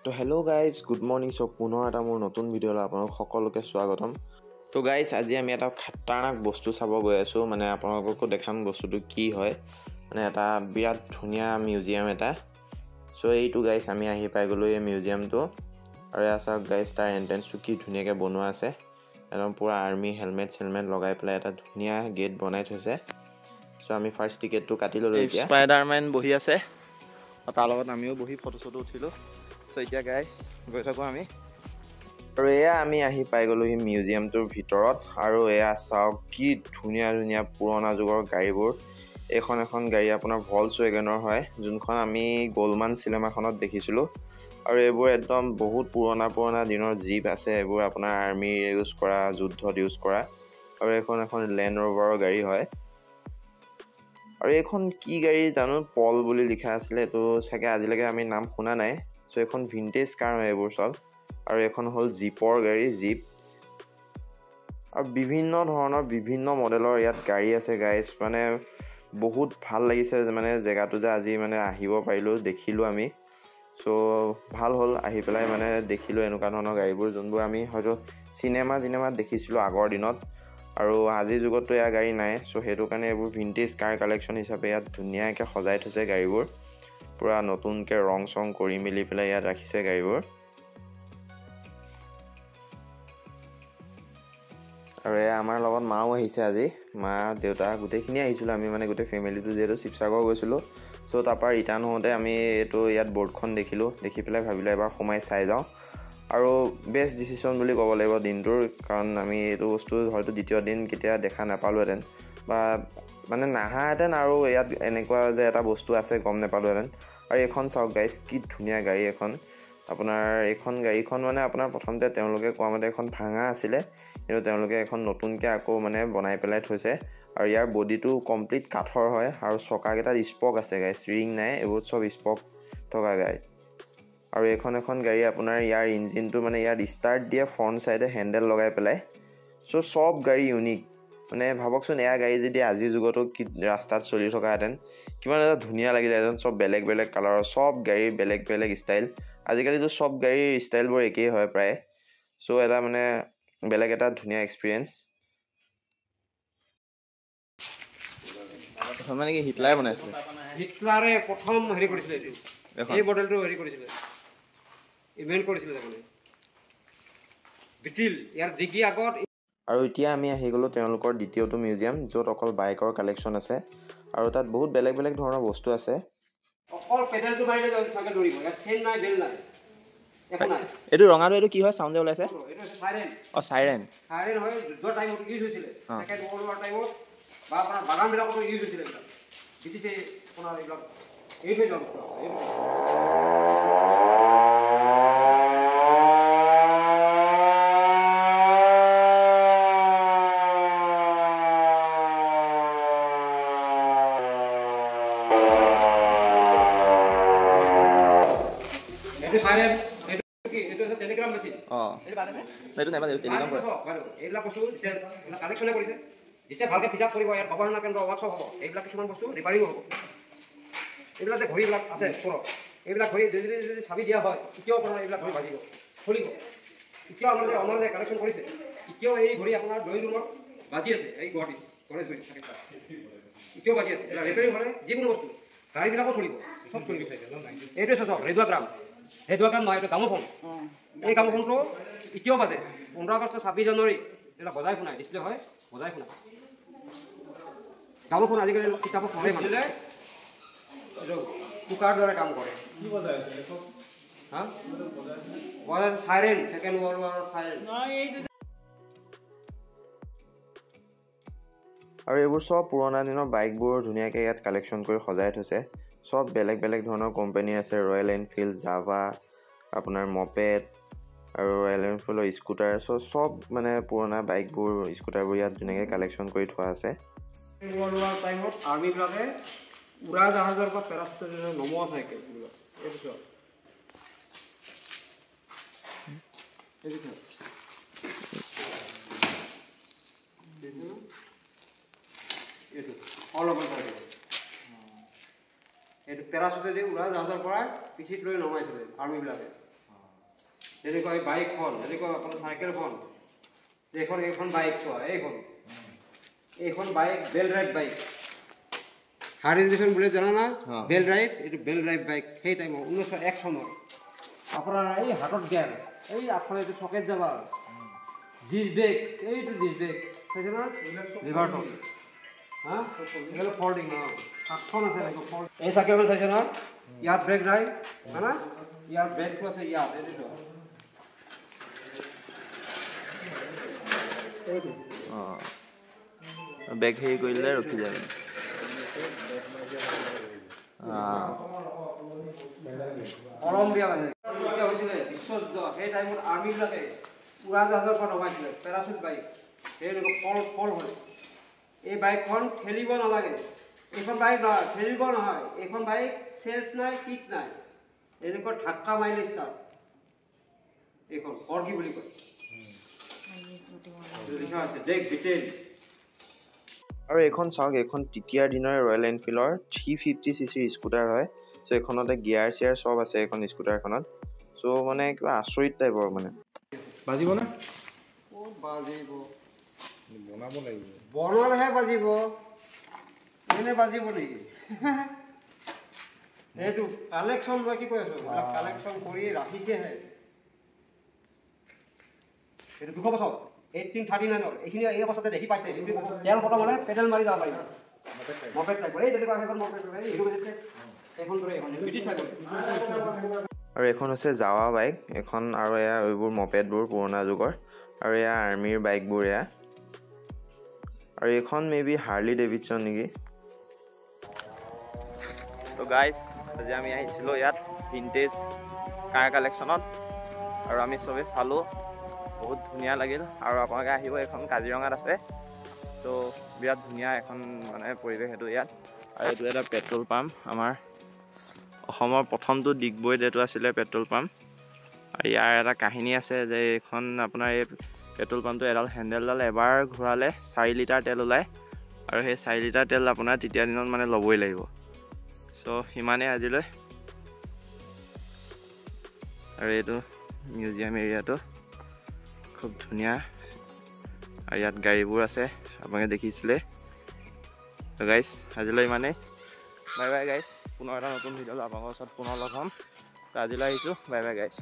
তো hello' guys, good morning. চ' পুনৰ এটা মোৰ নতুন ভিডিঅ'লৈ আপোনালোক সকলোকে স্বাগতম। তো গাইজ, আজি আমি এটা খাটাৰনাক বস্তু চাব গৈ আছোঁ, মানে আপোনালোককো দেখাম বস্তুটো কি হয়। মানে এটা বিৰাট ধুনীয়া মিউজিয়াম এটা। চ' এইটো গাইজ, আমি আহি পাই গ'লোঁ এই মিউজিয়ামটো। আৰু এয়া চাওক গাইজ, তাৰ এণ্ট্ৰেঞ্চটো কি ধুনীয়াকৈ বনোৱা আছে। একদম পূৰা আৰ্মি হেলমেট চেলমেট লগাই পেলাই এটা ধুনীয়া গেট বনাই থৈছে। চ' আমি ফাৰ্ষ্ট টিকেটটো কাটি ল'লোঁ। এতিয়া স্পাইডাৰমেন বহি আছে, তাৰ লগত আমিও বহি ফটো চটো উঠিলোঁ। চ' এতিয়া গাইজ গৈ থাকোঁ আমি। আৰু এয়া আমি আহি পাই গ'লোহি মিউজিয়ামটোৰ ভিতৰত। আৰু এয়া চাওক কি ধুনীয়া ধুনীয়া পুৰণা যুগৰ গাড়ীবোৰ। এইখন এখন গাড়ী আপোনাৰ ভলছ ৱেগনৰ হয়, যোনখন আমি গোলমান চিনেমাখনত দেখিছিলোঁ। আৰু এইবোৰ একদম বহুত পুৰণা পুৰণা দিনৰ জীপ আছে। এইবোৰ আপোনাৰ আৰ্মিৰ ইউজ কৰা, যুদ্ধত ইউজ কৰা। আৰু এইখন এখন লেণ্ড ৰ'ভাৰৰ গাড়ী হয়। আৰু এইখন কি গাড়ী জানো, পল বুলি লিখা আছিলে, এইটো চাগে আজিলৈকে আমি নাম শুনা নাই। চ' এইখন ভিনটেজ কাৰ হয় এইবোৰ চব। আৰু এইখন হ'ল জীপৰ গাড়ী, জীপ। আৰু বিভিন্ন ধৰণৰ বিভিন্ন মডেলৰ ইয়াত গাড়ী আছে গাইজ। মানে বহুত ভাল লাগিছে মানে জেগাটো যে আজি মানে আহিব পাৰিলোঁ, দেখিলোঁ আমি। চ' ভাল হ'ল আহি পেলাই, মানে দেখিলোঁ এনেকুৱা ধৰণৰ গাড়ীবোৰ যোনবোৰ আমি হয়তো চিনেমা চিনেমাত দেখিছিলোঁ আগৰ দিনত। আৰু আজিৰ যুগততো এয়া গাড়ী নাই। চ' সেইটো কাৰণে এইবোৰ ভিনটেজ কাৰ কালেকশ্যন হিচাপে ইয়াত ধুনীয়াকৈ সজাই থৈছে গাড়ীবোৰ। পূৰা নতুনকৈ ৰং চং কৰি মেলি পেলাই ইয়াত ৰাখিছে গাড়ীবোৰ। আৰু এয়া আমাৰ লগত মাও আহিছে আজি, মা দেউতা গোটেইখিনি আহিছিলোঁ আমি, মানে গোটেই ফেমিলিটো যিহেতু শিৱসাগৰ গৈছিলোঁ। চ' তাৰপৰা ৰিটাৰ্ণ হওঁতে আমি এইটো ইয়াত বৰ্ডখন দেখিলোঁ, দেখি পেলাই ভাবিলোঁ এবাৰ সোমাই চাই যাওঁ। আৰু বেষ্ট ডিচিশ্যন বুলি ক'ব লাগিব দিনটোৰ, কাৰণ আমি এইটো বস্তু হয়তো দ্বিতীয় দিন কেতিয়া দেখা নাপালোহেঁতেন, বা মানে নাহাহেঁতেন। আৰু ইয়াত এনেকুৱা যে এটা বস্তু আছে গম নাপালোহেঁতেন। আৰু এইখন চাওক গাইজ, কি ধুনীয়া গাড়ী এখন। আপোনাৰ এইখন গাড়ীখন মানে আপোনাৰ প্ৰথমতে তেওঁলোকে কোৱা মতে এখন ভাঙা আছিলে, কিন্তু তেওঁলোকে এখন নতুনকৈ আকৌ মানে বনাই পেলাই থৈছে। আৰু ইয়াৰ বডিটো কমপ্লিট কাঠৰ হয়। আৰু চকাকেইটাত স্পক আছে গাইজ, ৰিং নাই, এইবোৰ চব স্পক থকা গাড়ী। আৰু এইখন এখন গাড়ী আপোনাৰ ইয়াৰ ইঞ্জিনটো মানে ইয়াত ষ্টাৰ্ট দিয়ে ফ্ৰণ্ট চাইডে হেণ্ডেল লগাই পেলাই। চ' চব গাড়ী ইউনিক। মানে ভাবকচোন, এয়া গাড়ী যদি আজিৰ যুগতো কি ৰাস্তাত চলি থকাহেঁতেন কিমান এটা ধুনীয়া লাগিলেহেঁতেন। চব বেলেগ বেলেগ কালাৰৰ, চব গাড়ীৰ বেলেগ বেলেগ ষ্টাইল। আজিকালিতো চব গাড়ীৰ ষ্টাইলবোৰ একেই হয় প্ৰায়। চ' এটা মানে বেলেগ এটা ধুনীয়া এক্সপিৰিয়েঞ্চ। প্ৰথম মানে কি হিটলাৰে বনাইছিলে? হিটলাৰে প্ৰথম হেৰি কৰিছিলে এইটো, এই মডেলটো হেৰি কৰিছিলে, ইনভেণ্ট কৰিছিলে তাৰমানে। বিটিল ইয়াৰ ডিগ্ৰী আগত। আৰু এতিয়া আমি আহি গ'লোঁ তেওঁলোকৰ দ্বিতীয়টো মিউজিয়াম, য'ত অকল বাইকৰ কালেকশ্যন আছে। আৰু তাত বহুত বেলেগ বেলেগ ধৰণৰ বস্তু আছে। অকল পেডেলটো মাৰিলে চাইকেল দৌৰিব, ইয়াত চেইন নাই, বেল নাই, একো নাই। এইটো ৰঙাটো এইটো কি হয়, চাউণ্ড যে ওলাইছে? এইটো হৈছে চাইৰেন। অঁ, চাইৰেন। চাইৰেন হয়, যুদ্ধৰ টাইমত ইউজ হৈছিলে, ছেকেণ্ড ৱৰ্ল্ড ৱাৰ টাইমত, বা আপোনাৰ বাগানবিলাকতো ইউজ হৈছিলে এইবিলাক। ব্ৰিটিছে আপোনাৰ এইবিলাক এৰি থৈ যোৱা বস্তু। এইটো চাইৰেন, এইটো কি, এইটো হৈছে টেলিগ্ৰাম মেচিন। অঁ, এইটো নাইবা টেলিগ্ৰাম কৰে। এইবিলাক বস্তু যেতিয়া কালেকশ্যনে কৰিছে, যেতিয়া ভালকৈ প্ৰিজাৰ্ভ কৰিব, ইয়াত গৱেষণা কেন্দ্ৰ ৱৰ্কশ্বপ হ'ব, এইবিলাক কিছুমান বস্তু ৰিপেয়াৰিঙো হ'ব। এইবিলাক যে ঘড়ীবিলাক আছে ওপৰত, এইবিলাক ঘড়ী যদি যদি চাবি দিয়া হয়, এতিয়াও আপোনাৰ এইবিলাক ঘড়ী বাজিব, চলিব। এতিয়াও আমাৰ যে অনাৰ যে কালেকশ্যন কৰিছে, এতিয়াও এই ঘড়ী আপোনাৰ ড্ৰয়িং ৰুমত বাজি আছে, এই গুৱাহাটীত গণেশগুৰিত থাকে, এতিয়াও বাজি আছে। এইবিলাক ৰিপেয়াৰিং হ'লে যিকোনো বস্তু, গাড়ীবিলাকো চলিব, চব চলিব। এইটোৱে চাওক ৰেডুৱাগ্ৰাম, ৰেডুৱাগ্ৰাম নহয়, এইটো গামোফোন। এই গামোফোনটো এতিয়াও বাজে। 15 আগষ্ট, 26 জানুৱাৰী এইবিলাক বজাই শুনায়, ডিছপ্লে হয়, বজাই শুনায়। গামোফোন আজিকালি কিতাপত পঢ়ে মানুহে, এইটো কুকাৰ দৰে কাম কৰে। হা, বজাই চাইৰেন, ছেকেণ্ড ৱৰ্ল্ড ৱাৰৰ চাইৰেন। আৰু এইবোৰ চব পুৰণা দিনৰ বাইকবোৰ ধুনীয়াকৈ ইয়াত কালেকশ্যন কৰি সজাই থৈছে। চব বেলেগ বেলেগ ধৰণৰ কোম্পানী আছে, ৰয়েল এনফিল্ড, জাভা, আপোনাৰ মপেড আৰু ৰয়েল এনফিল্ডৰ স্কুটাৰ। চ' চব মানে পুৰণা বাইকবোৰ, স্কুটাৰবোৰ ইয়াত ধুনীয়াকৈ কালেকশ্যন কৰি থোৱা আছে। ৱৰ্ল্ড ৱাৰ টাইমত আৰ্মিবিলাকে উৰা জাহাজৰ পৰা পেৰাচুটেৰে নমোৱা চাইকেল এইবিলাক। এইটো অল অভাৰ চাইকেল, এইটো পেৰাচুটেদি উৰা জাহাজৰ পৰা পিঠিত লৈ নমাইছিলে আৰ্মিবিলাকে। যেনেকুৱা এই বাইকখন, যেনেকুৱা আপোনাৰ চাইকেলখন, এইখন এইখন বাইক চোৱা, এইখন bike belt drive bike. Harley Davidson বুলি জানা না? বেল ড্ৰাইভ, এইটো বেল ড্ৰাইভ বাইক সেই টাইমৰ 1901 চনৰ। আপোনাৰ এই হাতত গেল, এই আগফালে এইটো চকেট যাবা, জিজ বেগ, এইটো জিজ বেগ চাইছে না? লিভাৰটো হা, এইফালে ফল্ডিং, অঁ সাতখন আছে এনেকৈ ফল্ড। এই চাইকেলখন চাইছে না? ইয়াত ব্ৰেক নাই হয় না, ইয়াৰ ব্ৰেকটো আছে ইয়াত, এইটো অঁ বেগ হেৰি কৰিলে ৰখি যায়। কলম্বিয়া মানে যেতিয়া হৈছিলে বিশ্বযুদ্ধ, সেই টাইমত আৰ্মিবিলাকে উৰাজাহাজৰ পৰা নমাইছিলে পেৰাচুট বাইক। সেই ফল ফল হয়। এই বাইকখন ঠেলিব নালাগে, এইখন বাইক নহয় ঠেলিব নহয়, এইখন বাইক চেল্ফ নাই, কিক নাই, এনেকুৱা ধাক্কা মাৰিলে ষ্টাৰ্ট। এইখন হৰকি বুলি কয়, লিখা আছে দেখ বিটেল। আৰু এইখন চাওক, এইখন তেতিয়াৰ দিনৰ ৰয়েল এনফিল্ডৰ 350 চি চিৰ স্কুটাৰ হয়। চ' এইখনতে গিয়াৰ চিয়াৰ চব আছে এইখন স্কুটাৰখনত। চ' মানে কিবা আচৰিত টাইপৰ মানে। বাজিবনে? ক'ত বাজিব, বনাব লাগিব। বনালেহে বাজিব, এনে বাজিব নেকি? এইটো কালেকশ্যন, মই কি কৈ আছোঁ, কালেকশ্যন কৰি ৰাখিছেহে। এইটো 200 বছৰ, 1839ৰ এইখিনি এই অৱস্থাতে দেখি পাইছে। কিন্তু তেল খতম হ'লে পেডেল মাৰি যাব পাৰিব, মপেড টাইপৰ। এই যেনেকুৱা সেইখন মপেড, এই হিৰো বেজিছে সেইখন দৰে, এইখন ব্ৰিটিছ টাইপৰ। আৰু এইখন হৈছে জাৱা বাইক এখন, আৰু এয়া এইবোৰ মপেডবোৰ পুৰণা যুগৰ, আৰু এয়া আৰ্মিৰ বাইকবোৰ এয়া। আৰু এইখন মে বি হাৰ্লি ডেভিডছন নেকি। তো গাইজ, আজি আমি আহিছিলোঁ ইয়াত ভিনটেজ কাৰ কালেকশ্যনত, আৰু আমি চবেই চালোঁ, বহুত ধুনীয়া লাগিল। আৰু আপোনালোকে আহিব, এইখন কাজিৰঙাত আছে। ত' বিৰাট ধুনীয়া এখন মানে পৰিৱেশ এইটো ইয়াত। আৰু এইটো এটা পেট্ৰল পাম্প, আমাৰ অসমৰ প্ৰথমটো ডিগবৈত এইটো আছিলে পেট্ৰল পাম্প। আৰু ইয়াৰ এটা কাহিনী আছে যে এইখন আপোনাৰ এই পেট্ৰল পাম্পটো এডাল হেণ্ডেলডাল এবাৰ ঘূৰালে 4 লিটাৰ তেল ওলায়, আৰু সেই 4 লিটাৰ তেল আপোনাৰ তেতিয়া দিনত মানে ল'বই লাগিব। চ' সিমানেই আজিলৈ। আৰু এইটো মিউজিয়াম এৰিয়াটো খুব ধুনীয়া, আৰু ইয়াত গাড়ীবোৰ আছে আপোনালোকে দেখিছিলে। ত' গাইজ আজিলৈ ইমানেই, বাই বাই গাইজ। পুনৰ এটা নতুন ভিডিঅ' আপোনালোকৰ ওচৰত পুনৰ লগ হ'ম। ত' আজিলৈ আহিছোঁ, বাই বাই গাইজ।